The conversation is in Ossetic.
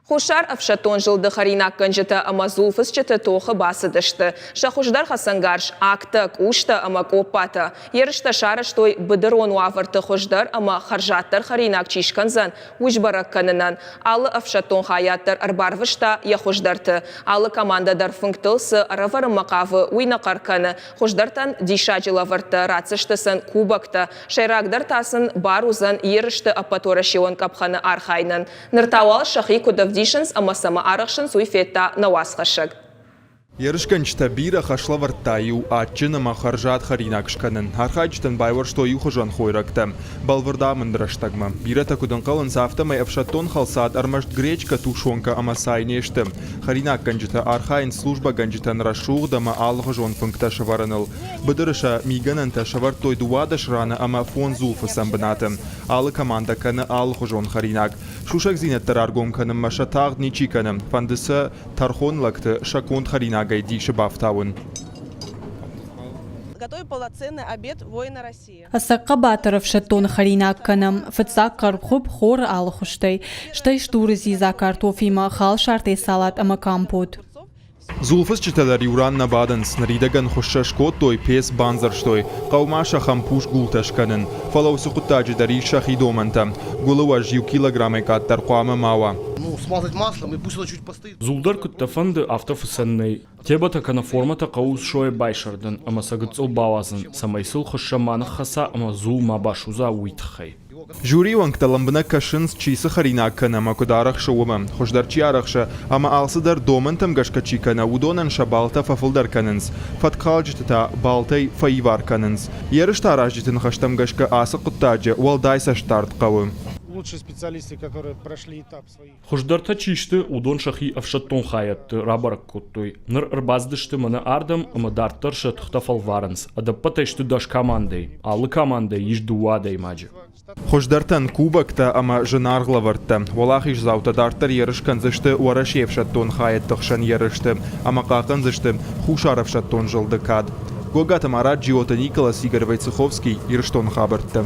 Хуссар ӕфсӕддон зылды хӕринаггӕнджытӕ ӕмӕ дзулфыцджыты тохы бацыдысты. Сӕ хуыздӕр хӕцӕнгарз агтӕ, къустӕ ӕмӕ къоппатӕ. Ерыстӕ сарӕзтой быдырон уавӕрты хуыздӕр ӕмӕ хӕрзаддӕр хӕринаг чи скӕндзӕн, уый сбӕрӕг кӕнынӕн. Алы ӕфсӕддон хайад дӕр ӕрбарвыста йӕ хуыздӕрты. Алы командӕ дӕр фынгтыл цы ӕрӕвӕрынмӕ хъавы, уый нӕ хъӕр кӕны. Хуыздӕртӕн диссаджы лӕвӕрттӕ ратдзысты сын кубоктӕ, сӕйрагдӕр та сын бар уыдзӕн ерысты ӕппӕтуӕрӕсеон къӕпхӕны архайынӕн. Ныр та уал сӕхи куыд ӕвдисынц ӕмӕ цӕмӕ арӕхсынц, уый федта нӕ уацхӕссӕг. Ерысгӕнджытӕ бирӕ хӕслӕвӕрдтӕ иу адджын ӕмӕ хӕрзад хӕринаг скӕнын. Архайджытӕн байуӕрстой иухуызон хойрӕгтӕ. Бӕлвырд амынд рӕстӕгмӕ. Бирӕтӕ куыд ӕнхъӕлынц, афтӕмӕй ӕфсӕддон хӕлцад ӕрмӕст гречкӕ, тушенкӕ ӕмӕ цай не сты. Хӕринаггӕнджытӕ архайынц службӕгӕнджытӕн рӕсугъд ӕмӕ алыхуызон фынгтӕ сӕвӕрыныл. Быдыры сӕ мигӕнӕнтӕ сӕвӕрдтой 12 раны ӕмӕ фондз дзулфыцӕн бынаты. Алы командӕ кӕны алыхуызон хӕринаг. Сусӕгдзинӕдтӕ раргом кӕнынмӕ сӕ тагъд ничи кӕны, фӕнды сӕ тӕрхон лӕгты сӕ конд хӕринагӕй дисы бафтауын. Ӕцӕг хъӕбатыр ӕфсӕддоны хӕринаг кӕнӕм. Фыццаг хъӕрмхуыпп хоры алы хуызтӕй, стӕй стуры дзидза картофимӕ, халсартӕй салат ӕмӕ компот. Дзулфыцджытӕ дӕр иу ран нӕ бадынц, ныридӕгӕн хуыссӕ скодтой, пец бандзӕрстой, хъӕумӕ сӕ хӕмпус гуылтӕ скӕнын. Фӕлӕ уыцы хъуыддаджы дӕр ис сӕхи домӕнтӕ. Гуылы уӕз иу килограммӕй къаддӕр хъуамӕ ма уа. Дзул дӕр куыд дӕ фӕнды, афтӕ фыцӕн нӕй. Тебӕтӕ кӕнӕ формӕтӕ хъӕуы сойӕ байсӕрдын ӕмӕ сӕ гыццыл бауадзын, цӕмӕй сыл хуыссӕ ма ныххӕца ӕмӕ дзул ма басудза, уый тыххӕй. Жюрийы уӕнгтӕ лӕмбынӕг кӕсынц, чи цы хӕринаг кӕны ӕмӕ куыд арӕхсы, уымӕ. Хуыздӕр чи арӕхсы ӕмӕ алцыдӕр домӕнтӕм гӕсгӕ чи кӕны, уыдонӕн сӕ баллтӕ фӕфылдӕр кӕнынц, фӕткхалджыты та баллтӕй фӕивар кӕнынц. Ерыстӕ аразджыты ныхӕстӕм гӕсгӕ ацы хъуыддаджы уӕлдай цӕстдард хъӕуы. Хуыздӕртӕ чи сты, уыдон сӕхи ӕфсӕддон хайӕдты рабӕрӕг кодтой. Ныр ӕрбацыдысты мӕнӕ ардӕм ӕмӕ дарддӕр сӕ тыхтӕ фӕлварынц. Ӕдӕппӕтӕй сты 10 командӕйы. Алы командӕйы ис дыууӕ адӕймаджы. Хуыздӕртӕн кубоктӕ ӕмӕ зынаргъ лӕвӕрттӕ. Уӕлахиздзаутӕ дарддӕр ерыс кӕндзысты Уӕрӕсейы ӕфсӕддон хайӕдты хсӕн ерысты ӕмӕ хъахъхъӕндзысты Хуссар ӕфсӕддон зылды кад. Гогаты Марат, Джиоты Николас, Игорь Войцеховский, Ирыстоны хабӕрттӕ.